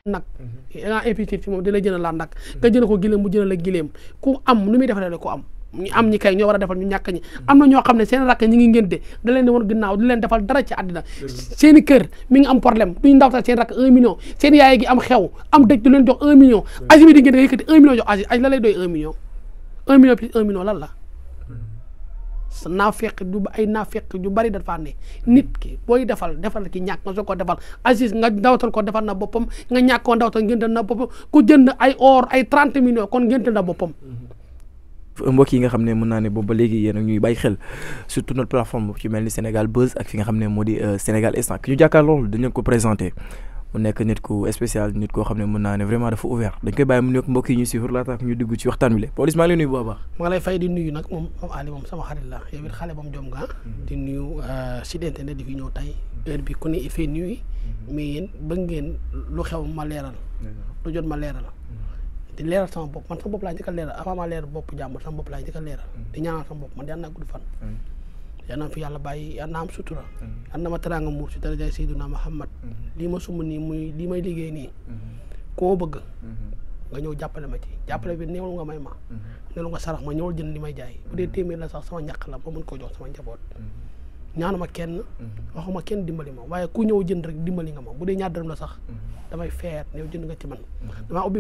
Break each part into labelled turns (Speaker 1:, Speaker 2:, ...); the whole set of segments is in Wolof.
Speaker 1: nag dangaa investir ci moom di la jënd laa nag nga jënd ko gileem mu jënd la gileem ku am nu muy defalee ku am ñu am ñi kay ñoo war a defal ñu ñàkk ñi am na ñoo xam ne seen rakk ñi ngi ngénte da leen di woon ginnaaw di leen defal dara ci àddina seen i kër mi ngi am problème duñu ndaw tax seen rakk 1 million seen yaay gi am xew am dëj du leen jox 1 million Aziz bi di ngénte yëkkati 1 million jox Aziz la lay doy 1 million 1 million plus 1 million lan la naafeq du ay naafeq yu bari dafa ne nit ki booy defal ki ñàkk nga soo ko defal Aziz nga ndawtal ko defal na boppam nga ñàkk ko ndawtal ngénte na boppam ku jënd ay or ay 30 millions kon ngénte na boppam
Speaker 2: mbokk yi nga xam ne mën naa ne boobu ba léegi yéen a ñuy bàyyi xel surtout notre plateforme ci mel ni Sénégal Buzz ak fi nga xam ne moo di Sénégal Instant ki ñu jàkkaar loolu dañ leen ko présenté mu nekk nit ku spécial nit koo xam ne mën naa ne vraiment dafa ouvert dañ koy bàyyi mu nekk mbokk yi ñu suivre laata ñu dugg ci waxtaan wi la Pawlish maa ngi lay nuyu bu baax.
Speaker 1: maa ngi lay fay di nuyu nag moom Ali moom sama xarit la yow it xale bam jom nga di nuyu site internet di fi ñëw tey heure bi ku ne il fait nuit mais yéen bëgg ngeen lu xew ma leeral lu jot ma leeral di leeral sama bopp man sama bopp laa njëkk a leeral avant ma leeral bopp jàmbur sama bopp laa njëkk a leeral di ñaanal sama bopp man yal naa gudd fan yal naa fi yàlla bàyyi yal naa am sutura yal na ma teraanga muur si daraja Seydina Muhammad lii ma sumb nii muy lii may liggéey nii ku ma bëgg nga ñëw jàppale ma ci jàppale bi neewul nga may ma neewul nga sarax ma ñëwul jënd li may jaay bu dee téeméer la sax sama ñàkk la ma mën ko jox sama njaboot ñaanuma kenn waxuma kenn dimbali ma waaye ku ñëw jënd rek dimbali nga ma bu dee ñaar dërëm la sax damay feer ñëw jënd nga ci man damaa ubbi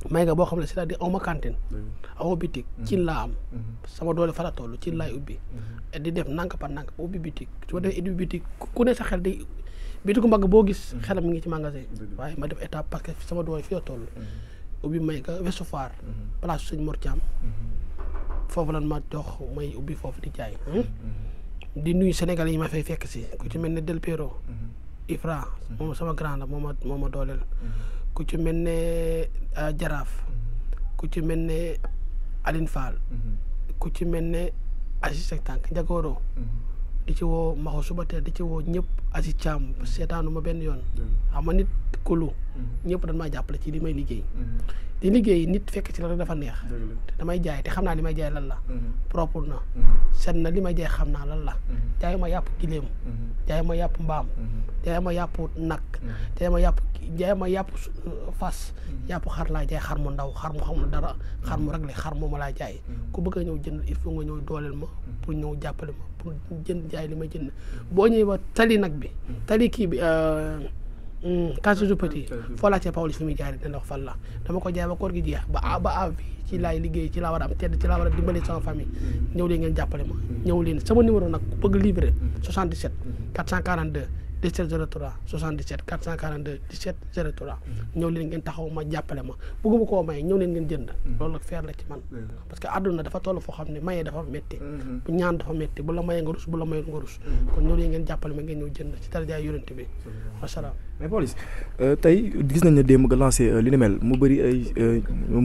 Speaker 1: mayga boo xam ne c'est-à-dire aw ma cantine aw ma bitik cin laa am sama doole fa la toll cin laay ubbi di def nank par nank ba ubbi bitik su ma defee ubbi bitik ku ne sa xel di bitiku mbagg boo gis xelam mi ngi ci magasin waaye ma def étape parce que sama doole fi la toll ubbi mayga Ouest Foire place Sëñ Mor Thiam foofu lan ma jox may ubbi foofu di jaay di nuyu Sénégalais yi ma fay fekk si ku ci mel ne Del Piero Ifra moom sama grand la moo ma dooleel ku ci mel ne Jaraaf ku ci mel ne Aline Fall ku ci mel ne Aziz Seck Tànk Njagoro di ci woo Maxo Subatel di ci woo ñëpp Aziz Thiam seetaanu ma benn yoon xam nga nit kulu ñëpp dañ maa jàppale ci li may liggéey di liggéey nit fekk ci la rek dafa neex te damay jaay te xam naa li may jaay lan la propre na set na li may jaay xam naa lan la jaay ma yàpp giléem jaay ma yàpp mbaam jaay ma yàpp nag jaay ma yàpp fas yàpp xar laa jaay xar mu ndaw xar mu xamul dara xar mu réglé xar mu ma laa jaay ku bëgg a ñëw jënd il faut nga ñëw dooleel ma pour ñëw jàppale ma pour jënd jaay li may jënd boo ñëwee ba tali nag bi tali kii bi Case du Petit foo laajtee Pawlish fi muy jaay dina la wax fan la dama ko jaay ba koor gi jeex ba à vie ci laay liggéey ci laa war a am tedd ci laa war a dimbali sama famille ñëw leen ngeen jàppale ma ñëw leen sama numéro nag ku bëgg livrer 77 442 17 03 77 442 17 03 ñëw leen ngeen taxaw ma jàppale ma bëgguma koo may ñëw leen ngeen jënd loolu nag feer la ci man parce que àdduna dafa toll foo xam ne mayee dafa métti bu ñaan dafa métti bu la mayee nga rus bu la mayee nga rus kon ñëw leen ngeen jàppale ma ngeen ñëw jënd ci darajaay yonent bi wasalaam.
Speaker 2: mais Pawlish tey gis nañ ne démb nga lancé li ni mel mu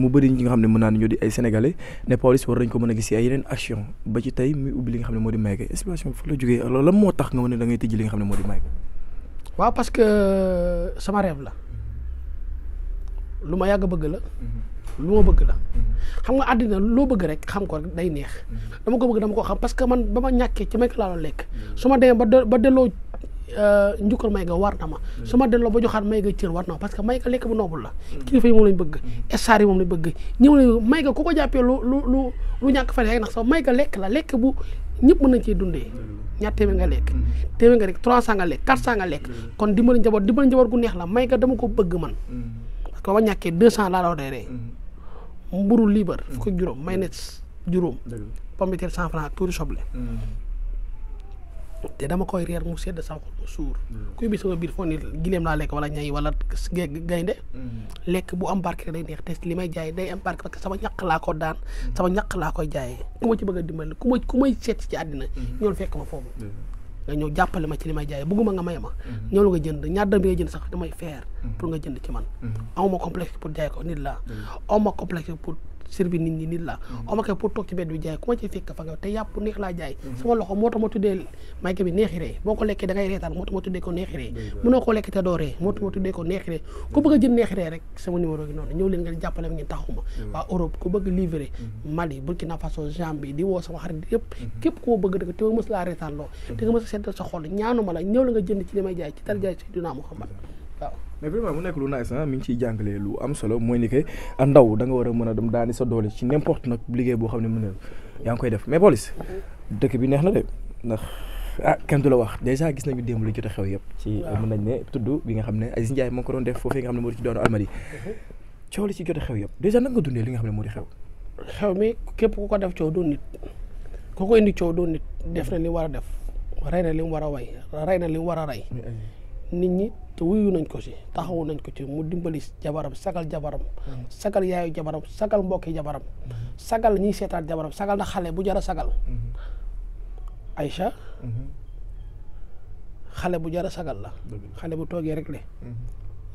Speaker 2: bëri ñi nga xam ne mën naa ne ñoo di ay sénégalais ne Pawlish war nañ ko mën a gis ci ay yeneen action ba ci tey muy ubbi li nga xam ne moo di Mayga inspiration bi fu la jógee alors lan moo tax nga mën ne da ngay tëj li nga xam ne moo di Mayga.
Speaker 1: waaw parce que sama rêve la lu ma yàgg bëgg la lu ma bëgg la xam nga àddina loo bëgg rek xam ko rek day neex dama ko bëgg dama ko xam parce que man ba ma ñàkkee ci Mayga laa doon lekk su ma demee ba delloo njukkal Mayga war na ma su ma delloo ba joxaat Mayga cër war na ma parce que Mayga lekk bu noobul la kilifa yi moom lañ bëgg star yi moom lañ bëgg ñëw la Mayga ku ko jàppee lu ñàkk fa rek ndax sax Mayga lekk la lekk bu ñëpp mën nañ cee dundee ñaar téeméer nga lekk téeméer nga lekk 300 nga lekk 400 nga lekk kon dimbali njaboot gu neex la Mayga dama ko bëgg man parce que ba ma ñàkkee 200 laa la reeree mburu liibar fukk ak juróom mayonnaise juróom pomme de terre 100 francs ak tuuti soble te dama koy reer mu sedd sama xol mu suur kuy bi sama biir foo ni gileem laa lekk wala ñay wala gaynde lekk bu am barke day neex te li may jaay day am barke parce que sama ñaq laa ko daan sama ñaq laa koy jaayee ku ma ci bëgg a dimbali ku may seet ci àddina ñoolu fekk ma foofu nga ñëw jàppale ma ci li may jaayee bëgguma nga may ma ñoolu nga jënd ñaar dërëm bi nga jënd sax damay faire pour nga jënd ci man awma complexe pour jaay ko nit laa awma complexe pour servi nit ñi nit la oma kay pour toog ci bedd bi jaay ku ma ci fekk fa nga te yàpp neex laa jaay sama loxo moo tax ma tuddee Mayga bi neexi ree boo ko lekkee da ngay reetaan moo tax ma tuddee ko neexi ree mënoo koo lekk te doo ree moo tax ma tuddee ko neexi ree ku bëgg a jël neexi ree rek sama numéro gi noonu ñëw leen ngeen jàppale ngeen taxuma waa Europe ku bëgg livrer Mali Burkina Faso Gambie di woo sama xarit yëpp képp ku ma bëgg dëgg te nga mës laa reetaan loo te nga mës a seddal sa xol ñaanuma la ñëw la nga jënd ci li may jaay ci darajaay Seydina Muhammad waaw.
Speaker 2: mais vraiment mu nekk lu nice mi ngi ciy jàngale lu am solo mooy ni que ndaw da nga war a mën a dem daani sa doole ci n'importe nag liggéey boo xam ne mën na yaa ngi koy def mais Pawlish dëkk bi neex na de ndax kenn du la wax déjà gis nañu démb li jot a xew yëpp. ci mën nañ ne tudd bi nga xam ne Aziz Ndiaye moo ko doon def foofee nga xam ne moo di ci doonu Almadi coow li ci jot a xew yëpp déjà nag nga dundee li nga xam ne moo di xew.
Speaker 1: xew mi képp ku ko def coow doon nit ku ko indi coow doon nit def na li war a def rey na li mu war a way rey na li mu war a rey nit ñi te wuyu nañ ko ci taxawu nañ ko ci mu dimbali jabaram sagal yaayu jabaram sagal mbokki jabaram sagal ñiy seetaan jabaram sagal na xale bu jar a sagal Aïcha xale bu jar a sagal la xale bu toogee rek le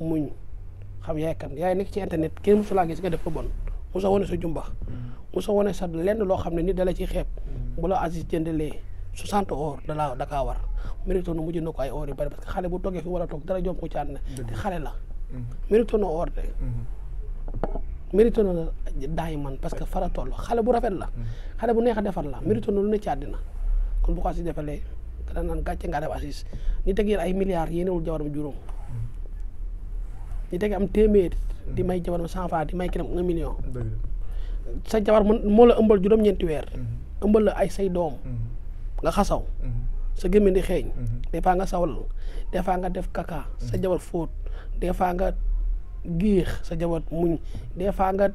Speaker 1: muñ xam yaay kan yaay nekk ci internet kenn mosu laa gis nga def ko bon mosa wane sa jumbax mosa wane sa lenn loo xam ne nit dala ciy xeeb bu la Aziz jëndalee 60 or da kaa war mérito na mujj na ko ay or yu bari parce que xale bu toogee fi war a toog dara jom ko ci àddina te xale la mérito na or de mérito na daay man parce que fara toll xale bu rafet la xale bu neex a defar la mérito na lu ne ci àddina kon bu ko Aziz defalee dana naan gàcce nga def Aziz ni teg yéen ay milliards yéenewul jabaram juróom ni teg am téeméer di may jabaram 100 francs di may keneen 1 million sa jabar moo la ëmbal juróom-ñeenti weer ëmbal la ay say doom nga xasaw sa gémmiñ di xeeñ des fois nga sawal des fois nga def kaka sa jabar fóot des fois nga giix sa jabar muñ des fois nga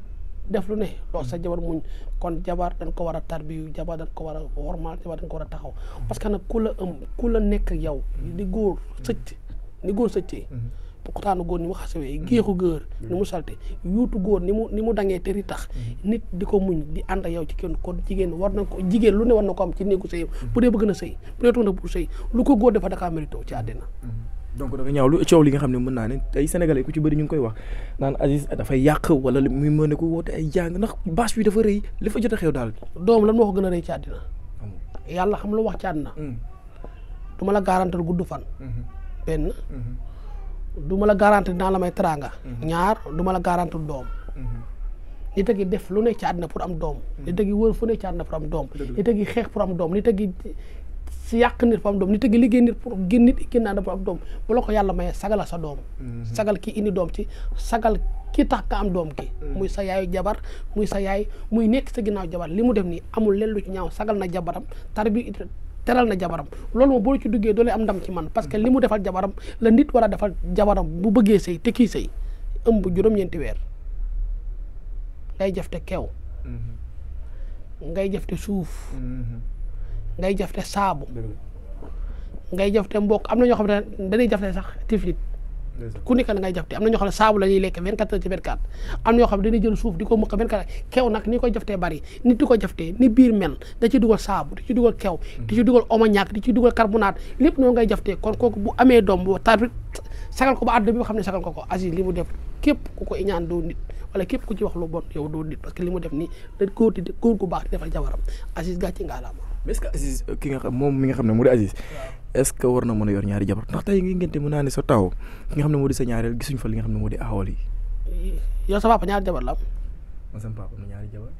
Speaker 1: def lu ne loolu sa jabar muñ kon jabar dañ ko war a tarbiyu jabar dañ ko war a wormaal jabar dañ ko war a taxaw parce que nag ku la nekk ak yow di góor sëcc ni góor sëccee poqutaanu góor ni mu xasawee géexu góor ni mu salte yuutu góor ni mu dangee te ri tax nit di ko muñ di ànd ak yow ci kenn kon jigéen war na ko jigéen lu ne war na ko am ci néegu sëy bu dee bëgg na sëy bu dee toog na pour sëy lu ko góor dafa dakaa mérito ci àddina
Speaker 2: donc da nga ñaaw lu coow li nga xam ne mën naa ne tey sénégalais ku ci bëri ñu ngi koy wax naan Aziz dafay yàq wala muy mën a ko woote ay jàng ndax bâche bi dafa rëy li fa jot a xew daal
Speaker 1: doom lan moo ko gën a rëy ci àddina yàlla xam lu wax ci àddina du ma la garantal gudd fan benn du ma la garanti dinaa la may teraanga ñaar du ma la garanti doom nit a ngi def lu ne ci àddina pour am doom nit a ngi wër fu ne ci àddina pour am doom nit a ngi xeex pour am doom nit a ngi si yàq nit pour am doom nit a ngi liggéey nit pour gën nit génn pour am doom bu la ko yàlla mayee sagala sa doom sagal ki indi doom ci sagal ki tax nga am doom ki muy sa yaayu jabar muy sa yaay muy nekk sa ginnaaw jabar li mu def nii amul leen lu ci ñaaw sagal na jabaram teral na jabaram loolu moom boo ci duggee doo am ndam ci man parce que li mu defal jabaram la nit war a defal jabaram bu bëggee sëy te kii sëy ëmb juróom-ñeenti weer ngay jafte keew ngay jafte suuf ngay jafte saabu ngay jafte mbokk am na ñoo xam ne dañuy jafte sax tiflit ku nekk na ngay jafte am na ñoo xam ne saabu la ñuy lekk 24 heures ci 24 am na ñoo xam ne dañuy jël suuf di ko mëkk 24 keew nag ni koy jaftee bari nit di ko jaftee ni biir mel da ci dugal saabu di ci dugal keew di ci dugal omoñaak di ci dugal carbonate lépp noonu ngay jaftee kon kooku bu amee doom bu tar sagal ko ba àdduna bi nga xam ne sagal ko Aziz li mu def képp ku ko iñaan doo nit wala képp ku ci wax lu bon yow doo nit parce que li mu def nii da góor gu baax di defal jabaram Aziz gàcce ngaalaama
Speaker 2: mais est-ce que Aziz ki nga xam moom mi nga xam ne moo di Aziz est-ce que war na mën a yor ñaari jabar ndax tey ngi ngente mën naa ne sa taw ki nga xam ne moo di sa ñaareel gisuñ fa li nga xam ne moo di aawal yi
Speaker 1: yow sa papa ñaari jabar la am
Speaker 2: man sama papa am na ñaari jabar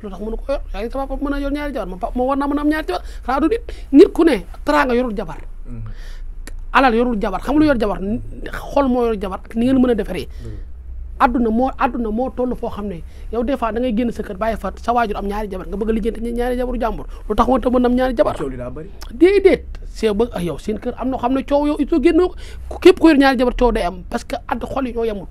Speaker 1: lu tax mënu ko yor yaa ngi sa papa mën a yor ñaari jabar moo war naa mën a am ñaari jabar xanaa du nit ku ne teraanga yorul jabar alal yorul jabar xam lu yor jabar xol moo yor jabar ak ni ngeen mën a defaree adduna moo toll foo xam ne yow des fois da ngay génn sa kër bàyyi fa sa waajur am ñaari jabar nga bëgg a lijjanti ñaari jabaru jàmbur lu tax woon te mën am ñaari jabar déedéet c'est bëgg ak yow seen kër am na xam ne coow yow il faut génnoo ko képp ko yor ñaari jabar coow day am parce que xol yi ñoo yemul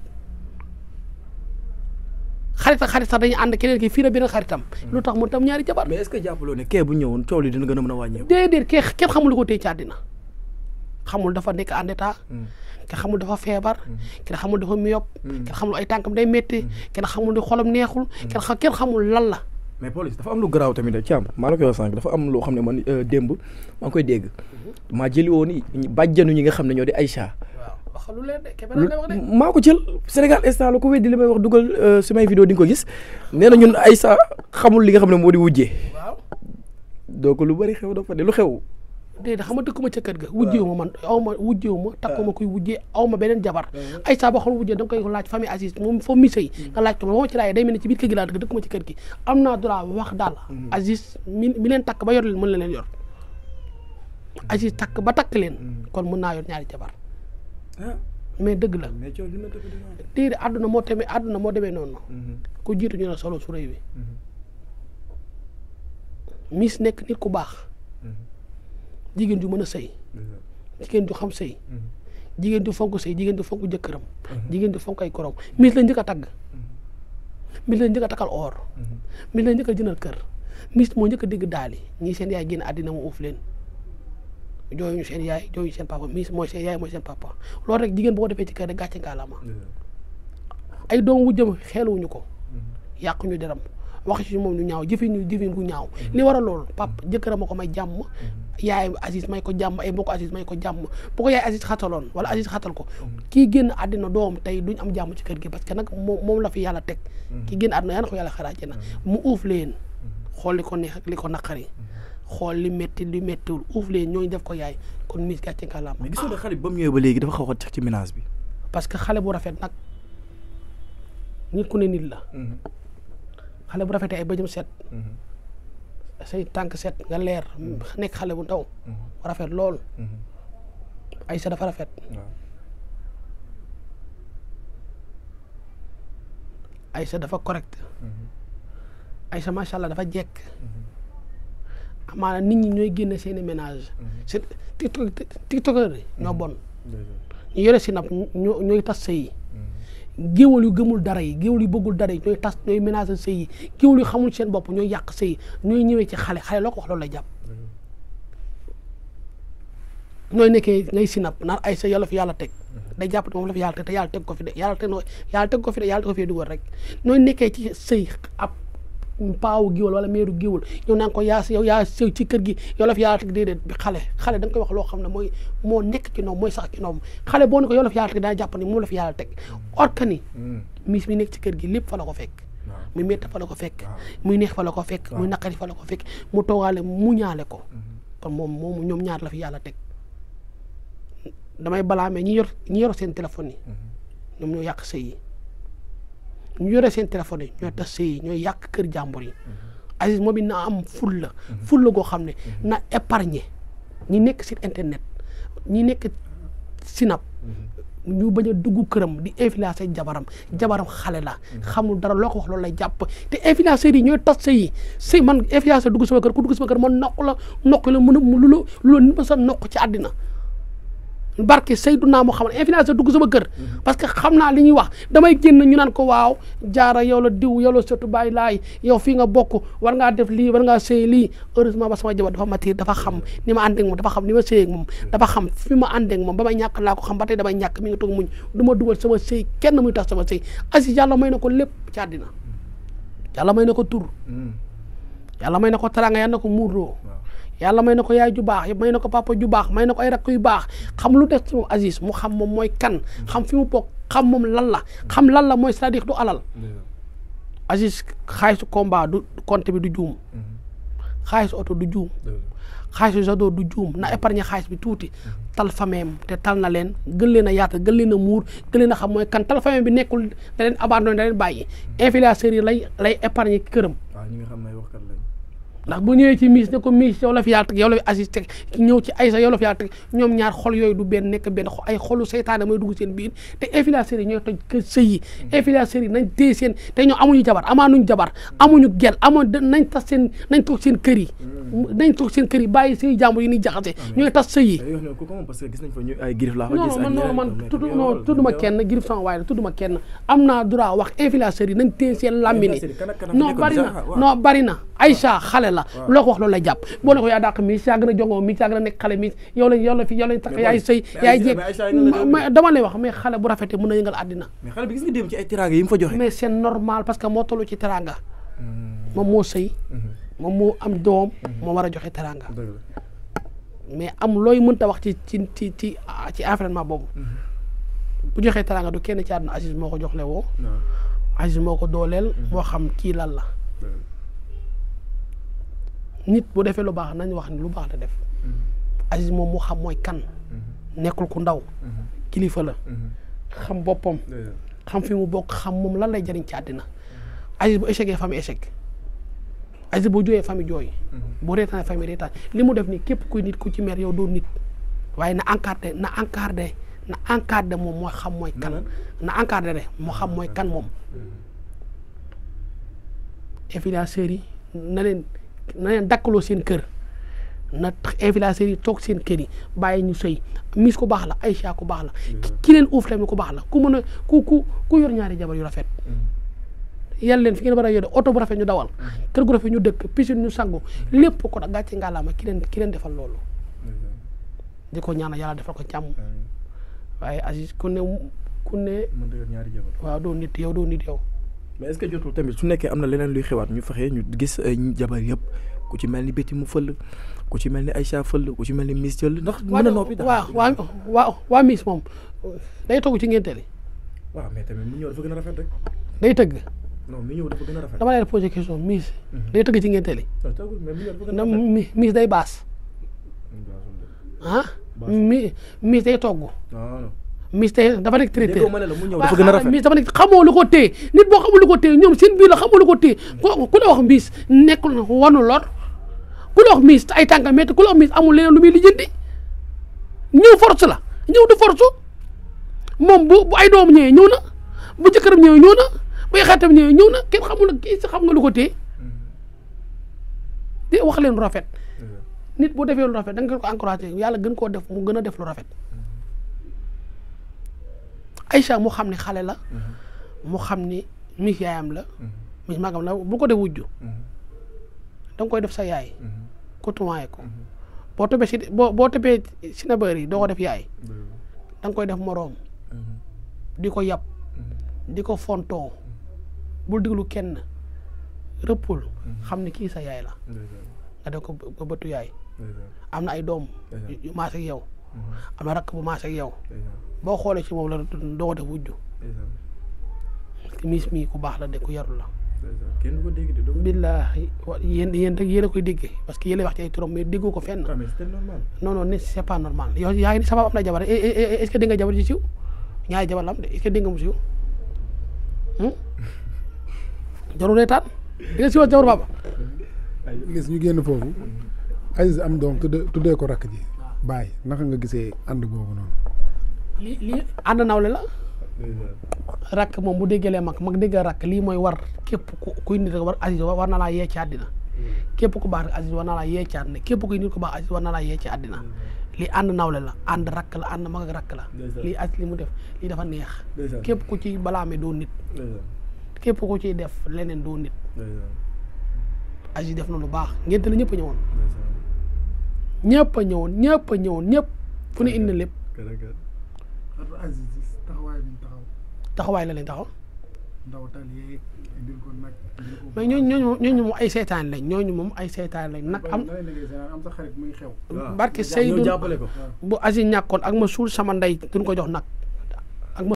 Speaker 1: xarit sax dañuy ànd keneen ki fii la beneen xaritam lu tax mu tam ñaari jabar
Speaker 2: mais est-ce que jàppaloo ne kee bu ñëwoon coow li dina gën a mën a wàññeeku
Speaker 1: déedéet kee kenn xamul lu ko téye ci àddina xamul dafa nekk en état kenn xamul dafa feebar kenn xamul dafa myope kenn xamul ay tànkam day métti kenn xamul ni xolam neexul kenn xamul lan la
Speaker 2: mais Pawlish dafa am lu garaaw tamit ci am maa la koy wax sànq dafa am loo xam ne man démb maa ngi koy dégg maa jëli woon ni bàjjanu ñi nga xam ne ñoo di Aïcha
Speaker 1: wax lu leer de
Speaker 2: maa ko jël Sénégal instant la ko weddi li may wax dugal su may vidéo di nga ko gis nee na ñun Aïcha xamul li nga xam ne moo di wujjee donc lu bari xew dafa de lu xew
Speaker 1: déedéet xam nga dëkkuma ca kër ga wujjeewu ma man wujjeewu ma takkuma koy wujjee aw ma beneen jabar ay saa boo xool wujjee da nga koy laaj famille Aziz moom foofu mi sëy nga laaj ko moom ci laay day mel ne ci biir kër gi laa dëkkuma ci kër gi am naa droit wax daal Aziz mi leen takk ba yor leen mën la leen yor Aziz takk ba takk leen kon mën naa yor ñaari jabar mais dëgg la
Speaker 2: mais coow dina dëgg dina.
Speaker 1: déedéet àdduna moo demee noonu. ku jiitu ñu ne solo su rëy wi. Miss nekk nit ku baax. jigéen ju mën a sëy. jigéen ju xam sëy. jigéen ju fonk sëy jigéen ju fonk jëkkëram. jigéen ju fonk ay korom Miss la njëkk a tagg. Miss la njëkk a takkal or. Miss la njëkk a jëndal kër. Miss moo njëkk a dégg daal yi ñii seen yaay génn àddina mu uuf leen jooyuñu seen yaay jooyuñu seen papa Miss mooy seen yaay mooy seen papa loolu rek jigéen boo ko defee ci kër rek gàcce ngaalama ay doom wu jëm xeeluwuñu ko yàquñu deram wax ci moom ñu ñaaw jëfin gu ñaaw li war a loolu papa jëkkëram a ko may jàmm yaay Aziz may ko jàmm ay mbokk Aziz may ko jàmm bu ko yaay Aziz xataloon wala Aziz xatal ko kii génn àddina doom tey duñ am jàmm ci kër gi parce que nag moom la fi yàlla teg kii génn àddina yaa na ko yàlla xaraaje na mu uuf leen xool li ko neex ak li ko naqari xool li méttiwul uuf leen ñooñu def ko yaay kon Miss gàcce ngalaama.
Speaker 2: mais gisoo ne xale ba mu ñëwee ba léegi dafa xaw a tax ci ménage bi.
Speaker 1: parce que xale bu rafet nag nit ku ne nit la. xale bu rafetee ay bëjëm set. say tànk set nga leer. nekk xale bu ndaw. rafet lool. Aïssa dafa rafet. Aïssa dafa correct. Aïssa macha allah dafa jekk. amaana nit ñi ñooy génne seeni ménage c'est tiktokeur yi ñoo bon ñu yore si nag ñooy tas sëy yi géwal yu gëmul dara yi géwal yu bëggul dara yi ñooy tas ñooy ménage sëy yi géwal yu xamul seen bopp ñooy yàq sëy yi ñooy ñëwee ci xale loo ko wax loolu lay jàpp ñooy nekkee ngay sinap naan ay sa yàlla fi yàlla teg day jàpp moom la fi yàlla teg te yàlla teg ko fi de yàlla teg ko fi dugal rek ñooy nekkee ci sëy ab paawu géwal wala meeru géwal yow naan ko yaa sëw ci kër gi yow la fi yàlla teg déedéet bi xale da nga koy wax loo xam ne moo nekk ci noom mooy sax ci noom xale boo ne ko yow la fi yàlla teg daa jàpp ni moom la fi yàlla teg orkani Miss mi nekk ci kër gi lépp fa la ko fekk muy métti fa la ko fekk muy neex fa la ko fekk muy naqari fa la ko fekk mu toogaale mu ñaale ko kon moom ñoom ñaar la fi yàlla teg damay balaamee ñi yor seen téléphone yi ñoom ñoo yàq sëy yi ñu yore seen téléphone yi ñooy tas sëy yi ñooy yàq kër jàmbur yi Aziz moom it na am fulla goo xam ne na épargner ñi nekk sur internet ñi nekk sinap ñu bañ a dugg këram di influencer jabaram xale la xamul dara loo ko wax loolu lay jàpp te influenceurs yi ñooy tas sëy yi man influenceur dugg sama kër ku dugg sama kër man noq la mën a lu nit ma sa noq ci àddina barke Seydina Muhammad influenceur dugg sama kër parce que xam naa li ñuy wax damay génn ñu naan ko waaw jaara yow la diw yow la sotu bàyyi laay yow fii nga bokk war ngaa def lii war ngaa sëy lii heureusement ba sama jabar dafa matir dafa xam ni ma ànd ak moom dafa xam ni ma sëy ak moom dafa xam fi ma ànd ak moom ba may ñàkk laa ko xam ba tey damay ñàkk mi ngi toog muñ du ma dugal sama sëy kenn muy tax sama sëy Aziz yàlla may na ko lépp ci àddina yàlla may na ko tur yàlla may na ko taranga yàlla na ko muurloo yàlla may na ko yaay ju baax may na ko papa ju baax may na ko ay rakk yu baax xam lu des ci moom Aziz mu xam moom mooy kan xam fi mu bokk xam moom lan la mooy c'est-à-dire du alal Aziz xaalisu combat du compte bi du juum xaalisu oto du juum xaalisu jado du juum na épargne xaalis bi tuuti tal fameem te tal na leen gën leen a yaata gën leen a muur gën leen a xam mooy kan tal fameem bi nekkul da leen abandonné da leen bàyyi influenceurs yi lay épargne këram ndax bu ñëwee ci Miss ne ko Miss yow la fi yàlla teg yow la fi Aziz teg ñëw ci Aïssa yow la fi yàlla teg ñoom ñaar xol yooyu du benn nekk benn ay xolu seytaane mooy dugg seen biir te influenceurs yi ñooy toj kër sëy yi influenceurs yi nañ téye seen te ñoo amuñu jabar amaanuñu jabar amuñu gel nañ toog seen kër yi nañ toog seen kër yi bàyyi sëy jàmbur yi ni jaxase ñooy tas sëy yi non man tudduma kenn Girif sama waay la tudduma kenn am naa droit wax influenceurs yi nañ téye seen làmmiñ yi non bari na Aïcha xale la loo ko wax loolu lay jàpp boo ne ko yaa dàq Miss yaa gën a jongoo Miss yaa gën a nekk xale Miss yow lañ takk yaay sëy yaay jéeg dama lay wax mais xale bu rafetee mën na yëngal àddina
Speaker 2: mais xale bi gis nga dem ci ay teraanga yi mu fa joxe
Speaker 1: mais c'est normal parce que moo tollu ci teraanga moom moo sëy moom moo am doom moo war a joxe teraanga mais am looy mënta wax ci environnement boobu bu joxee teraanga du kenn ci àdduna Aziz moo ko joxle woo Aziz moo ko dooleel moo xam kii lan la nit bu defee lu baax nañ wax ni lu baax la def Aziz moom mu xam mooy kan nekkul ku ndaw kilifa la xam boppam xam fi mu bokk xam moom lan lay jëriñ ci àddina Aziz bu échecgee famille échec Aziz bu jooyee famille jooy bu reetaan famille reetaan li mu def nii képp kuy nit ku ci mer yow doo nit waaye na encadré na encadré moom moo xam mooy kan na encadré moo xam mooy kan moom influenceurs yi na leen dakkaloo seen kër na influenceurs yi toog seen kër yi bàyyi ñu sëy Miss ku baax la Aïcha ku baax la ki leen uuf tamit ku baax la ku mën a ku yor ñaari jabar yu rafet yàlla leen fi ngeen war a yore oto bu rafet ñu dawal kër gu rafet ñu dëkk piscine ñu sangu lépp ko da gàcce ngàllaama ki leen defal loolu di ko ñaanal yàlla defal ko jàmm waaye Aziz ku ne waaw doo nit yow
Speaker 2: mais est-ce que jotul tamit su nekkee am na leneen luy xewaat ñu fexe ñu gis jabar yëpp ku ci mel ni Betty mu fël ku ci mel ni Aïcha fël ku ci mel ni Miss jël ndax mën a noppi
Speaker 1: waa Miss moom day togg ci ngénte li
Speaker 2: waaw mais tamit mu ñëw dafa gën a rafet rek
Speaker 1: day tëgg
Speaker 2: non mi ñëw dafa gën a rafet
Speaker 1: dama lay posé question Miss day tëgg ci ngénte li Miss day baas Miss day togg Miss tey dafa nekk traiteur Miss dafa nekk xamoo lu ko téye nit boo xamul lu ko téye ñoom seen biir la xamoo lu ko téye ku la wax Miss nekkul wanu lor ku la wax Miss ay tànka métti ku la wax Miss amul leneen lu muy lijjanti ñëw force la ñëw du force moom bu ay doom ñëwee ñëw na bu jëkkëram ñëwee ñëw na bu xaritam ñëwee ñëw na kenn xamul kii si xam nga lu ko téye di wax leen lu rafet nit bu defee lu rafet da nga ko encouragé yàlla gën koo def mu gën a def lu rafet Aïcha mu xam ne xale la mu xam ni Miss yaayam la Miss magam la bu ko def wujju da nga koy def sa yaay ko tuwaaye ko boo tëbee si na bëri doo ko def yaay da nga koy def moroom di ko yab di ko fontoo bul diglu kenn rëppul xam ne kii sa yaay la nga def ko ba bëtu yaay am na ay doom yu maase ak yow am na rakk bu maase ak yow boo xoolee ci moom la doo def wujju Miss mii ku baax la de ku yarul la
Speaker 2: kenn ko dégg de
Speaker 1: billaahi yéen rek yéen a koy déggee parce que yéen wax ci ay turam mais déggu ko fenn non c'est pas normal yow yaa ngi ni sabab am na jabar est-ce que dégg nga jabar ji siw ñaari jabar la am de est-ce que dégg nga mu siw jarul reetaan di nga siw jabar baba
Speaker 3: gis ñu génn foofu Aziz am doom tuddee ko rakk ji Baye naka nga gisee ànd boobu noonu
Speaker 1: lii ànd nawle la rakk moom bu déggalee mag déggal rakk lii mooy war képp kuy nit rek war Aziz war na laa yee ci àddina képp ku baax rek Aziz war na laa yee ci àddina képp kuy nit ku baax Aziz war na laa yee ci àddina lii ànd nawle la ànd rakk la ànd mag ak rakk la lii Aziz li mu def lii dafa neex képp ku ci balaame doo nit képp ku ciy def leneen doo nit Aziz def na lu baax ngénte la ñëpp a ñëwoon ñëpp fu ne indi lépp taxawaay la leen taxaw mais ñooñu moom ay seytaan lañ nag am barke Seydou bu Aziz ñàkkoon ak ma suul sama ndey duñ ko jox nag ak ma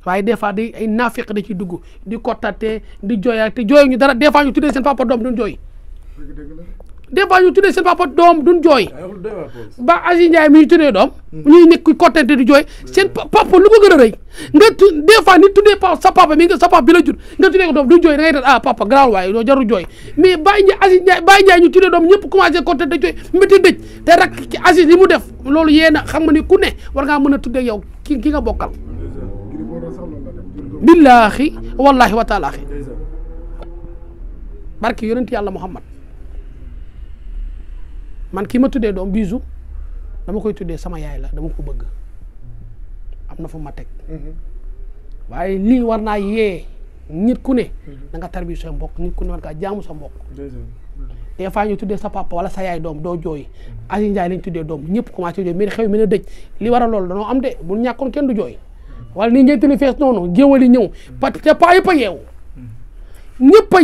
Speaker 1: waaye des fois di ay naafiq da ci dugg di kottate di jooyaat te jooyu ñu dara des fois ñu tuddee seen papa doom duñ jooy des fois ñu tuddee seen papa doom duñ jooy ba Aziz Ndiaye mi ñu tuddee doom ñuy nekk kottante di jooy seen papa lu ko gën a rëy nga des fois nit tuddee sa papa mi nga sa papa bi la jur nga tuddee ko doom duñ jooy da ngay def ah papa garaawul waaye doo jarul jooy mais Baye Ndiaye Aziz Ndiaye Baye Ndiaye ñu tuddee doom ñëpp commencé kottante jooy métti dëj te rek ci Aziz li mu def loolu yéen a xam nga ni ku ne war ngaa mën a tuddee yow ki nga bokkal billaahi wallaahi wa taalaahi barke yonent yàlla Muhammad man kii ma tuddee doom Bijou dama koy tuddee sama yaay la dama ko bëgg am na fu ma teg waaye lii war naa yee nit ku ne da nga tarbi sa mbokk nit ku ne war ngaa jaamu sa mbokk des fois ñu tuddee sa papa wala sa yaay doom doo jooy Aziz Ndiaye lañ tuddee doom ñëpp commencé jooy mais xew mi ne dëj li war a loolu danoo am de bu ñàkkoon kenn du jooy wala ni ngeen tënk fees noonu géwal yi ñëw parce que pas yëpp a yeewu ñëpp a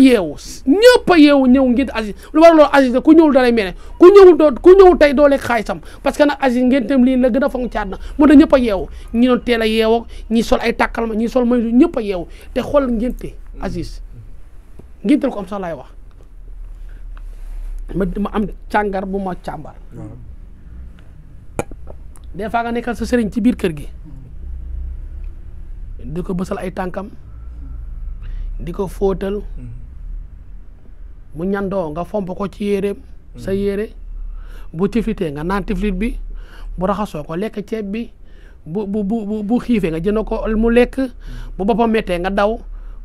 Speaker 1: yeewu ñëw ngeen Aziz lu war a loolu Aziz ku ñëwul dalay mel ku ñëwul tey doo lekk xaalisam parce que nag Aziz ngeen tam lii la gën a fonk caat na moo tax ñëpp a yeewu ñi doon teel a yeewoo ñi sol ay tàkkal ma ñi sol may ñëpp a yeewu te xool ngénte Aziz ngéntel ko am sax laay wax ma am càngar bu ma càmbar des fois nga nekkal sa sëriñ ci biir kër gi di ko bësal ay tànkam di ko fóotal bu ñandoo nga fomp ko ci yéreem sa yére bu tiflitee nga naan tiflit bi bu raxasoo ko lekk ceeb bi bu xiifee nga jënd ko mu lekk bu boppam méttee nga daw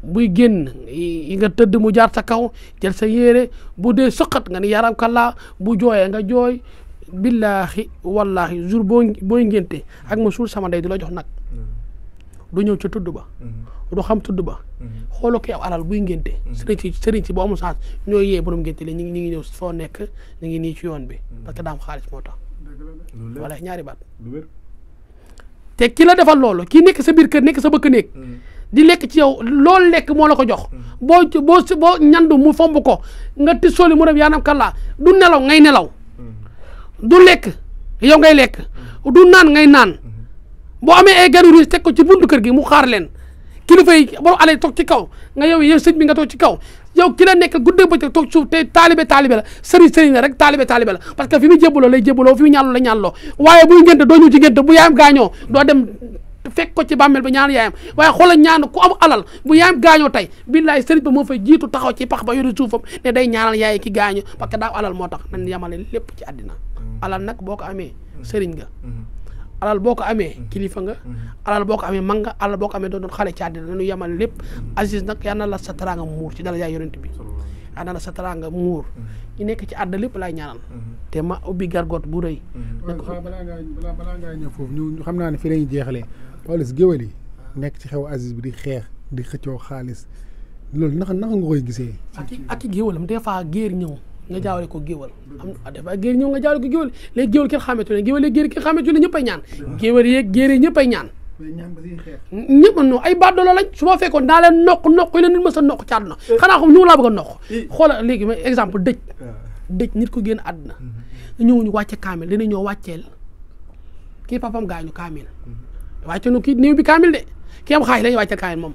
Speaker 1: buy génn yi nga tëdd mu jaar sa kaw jël sa yére bu dee sëqat nga ni yaram kallaa bu jooyee nga jooy billaahi wallaahi jour booy ngénte ak ma suul sama ndey di la jox nag du ñëw ci tudd ba du xam tudd ba xooloo ko yow alal buy ngénte sëriñ si boo amul chance ñooy yee borom ngénte li ñu ngi ñëw foo nekk ñu ngi nii ci yoon bi parce que daam xaalis moo tax wala ñaari baat te ki la defal loolu kii nekk sa biir kër nekk sa bëkk néeg di lekk ci yow loolu lekk moo la ko jox boo ñandu mu fomb ko nga ti soli mu def yaanam kallaa du nelaw ngay nelaw du lekk yow ngay lekk du naan ngay naan boo amee ay ganu ruus teg ko ci buntu kër gi mu xaar leen kilifa yi borom ale toog ci kaw nga yow sëñ bi nga toog ci kaw yow ki la nekk guddee bëccëg toog suuf te taalibe la sëriñ la rek taalibe la parce que fi mu jébbaloo lay jébbaloo fi mu ñaanloo lay ñaanloo waaye buy ngénte doo ñëw ci ngénte bu yaayam gaañoo doo dem fekk ko ci bàmmeel ba ñaan yaayam waaye xoolal ñaan ku am alal bu yaayam gaañoo tey billaay sëriñ ba moo fay jiitu taxaw ci pax ba yore suufam ne day ñaanal yaay ki gaañu parce que daa alal moo tax nañ yamale lépp ci àddina alal nag boo ko amee sëriñ nga alal boo ko amee kilifa nga alal boo ko amee mag nga alal boo ko amee doon xale ci àddina nañu yamale lépp Aziz nag yal na la sa teraanga muur ci dala yaay yonent bi yal na la sa teraanga muur ñu nekk ci àddina lépp laay ñaanal te ma ubbi gargote bu rëy
Speaker 3: balaa ngaa ñëw foofu ñu xam naa ne fi lañuy jeexalee Pawlish géwél yi nekk ci xew Aziz bi di xeex di xëccoo xaalis loolu naka nga koy gisee
Speaker 1: ak i géwélam des fois géer ñëw nga jaawale ko géwal am des fois géer ñëw nga jaawale ko géwal léegi géwal kenn xametu ne géwal géer kenn xametu ne ñëpp ay ñaan géwal yeeg géer yi ñëpp ay ñaan ñëpp no ay baadolo lañ su ma fekkoon daa leen noq yi la nit ma sa noq ci àdduna xanaa xam ñu laa bëgg a noq xoola léegi ma exemple dëj nit ko génn àdduna ñëw ñu wàcce kaamil dina ñëw wàcceel kii papam gaañu kaamil wàcce nu kii néew bi kaamil de kii am xaalis la ñuy wàcceel kaamil moom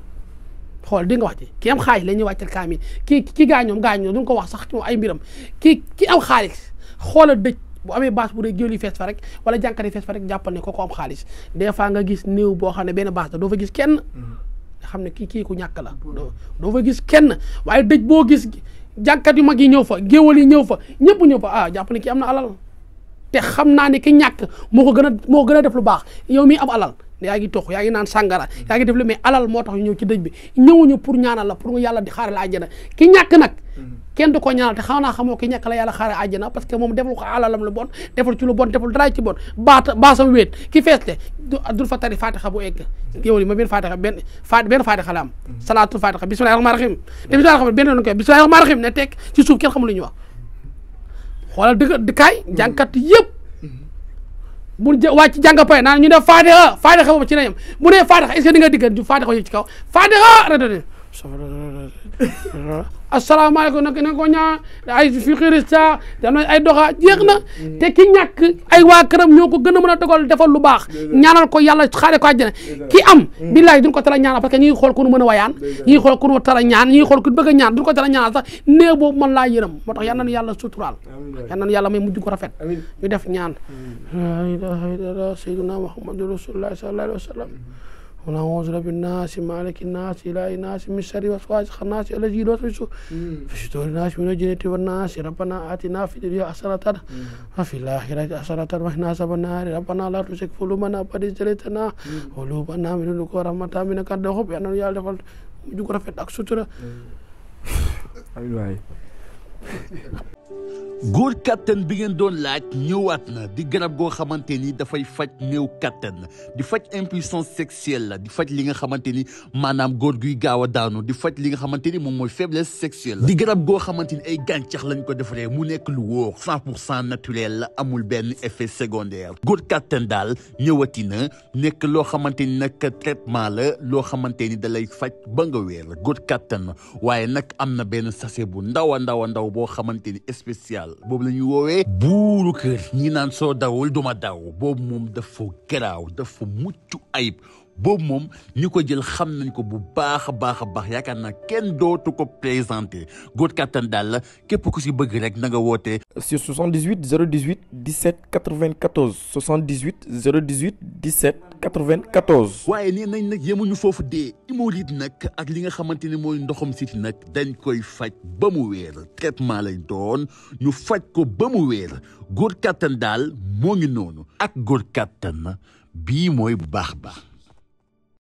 Speaker 1: xool di nga wax ci ki am xaalis la ñuy wàccal kaamil ki gaañoom duñ ko wax sax ci ay mbiram ki am xaalis xoola dëj bu amee baas bu dee géwél yi fees fa rek wala jànkat yi fees fa rek jàppal ne ko am xaalis des fois nga gis néew boo xam ne benn baas la doo fa gis kenn nga xam ne kii ku ñàkk la doo fa gis kenn waaye dëj boo gis jànkat yu mag yi ñëw fa géwél yi ñëw fa ñëpp ñëw fa jàpp ne kii am na alal te xam naa ne ki ñàkk moo ko gën a def lu baax yow mii am alal yaa ngi tox yaa ngi naan sàngara yaa ngi def lu mais alal moo tax ñu ñëw ci dëj bi ñëwuñu pour ñaanal la pour nga yàlla di xaaral àjjana ki ñàkk nag kenn du ko ñaanal te xaw naa xamoo ki ñàkk la yàlla xaaral àjjana parce que moom deful ko alalam lu bon deful ci lu bon deful dara ci bon baasam wéet ki feeste dul fa tari fatixa bu egg yow li ma benn fatixa benn fatixa la am salaatul fatixa bismillahi rahmaani rahim te bismillahi rahmaani benn yoon koy bismillahi rahmaani rahim ne teg ci suuf kenn xamul lu ñuy wax xoolal di kaay jànkat yëpp bu wàcc jàng pay naan ñu def fatixa boobu ci nañam bu nee fatixa est-ce que di nga diggan fatixa yëg ci kaw fatixa rek asalaamaaleykum nag ne ko ñaa ay fi xirista dana ay doxa jeex na te ki ñàkk ay waa këram ñoo ko gën a mën a dogal defal lu baax ñaanal ko yàlla xaare ko àjjana ki am billahi duñ ko tala ñaanal parce que ñi ngi xool ku nu mën a wayaan ñi ngi xool ku nu tala ñaan ñi ngi xool ku bëgg a ñaan duñ ko tala ñaanal sax néew boobu mën laa yërëm moo tax yal nañu yàlla suturaal yal nañu yàlla may mujj ko rafet ñu def ñaan la ilaha illallah sayyiduna muhammadu rasulullah sallallahu alayhi wa sallam ونعوذ بالناس مالك الناس إله الناس من شر وسواس الناس الذي يوسوس في صدور الناس من الجنة والناس ربنا آتنا في الدنيا حسنة وفي الآخرة حسنة وقنا عذاب النار ربنا لا تزغ قلوبنا بعد إذ هديتنا وهب لنا من لدنك رحمة إنك أنت الوهاب yal na yàlla defal ju ko rafet ak sutura
Speaker 4: góor kattan bi ngeen doon laaj ñëwaat na di garab goo xamante ni dafay faj néew kattan di faj impuissance sexuelle la di faj li nga xamante ni maanaam góor guy gaaw a daanu di faj li nga xamante ni moom mooy faiblesse sexuelle la di garab goo xamante ni ay gàncax lañ ko defaree mu nekk lu wóor 100% naturel la amul benn effet secondaire góor kattan daal ñëwati na nekk loo xamante ni nag traitement la loo xamante ni da lay faj ba nga wér góor kattan waaye nag am na benn sachet bu ndaw a ndaw boo xamante ni spécial boobu la ñuy woowee buuru kër ñi naan soo dawul duma daw boobu moom dafa garaaw dafa mucc ayib boobu moom ñi ko jël xam nañ ko bu baax a baax yaakaar naa kenn dootu ko présenté góor kattan daal la képp ku si bëgg rek na nga wootee
Speaker 2: sur 78 018 17 94 78 018 17 94.
Speaker 4: waaye nee nañ nag yemuñu foofu dee hémorroïde nag ak li nga xamante ne mooy ndoxam siti nag dañ koy faj ba mu wéer traitement lay doon ñu faj ko ba mu wéer góor kattan daal moo ngi noonu ak góor kattan bii mooy bu baax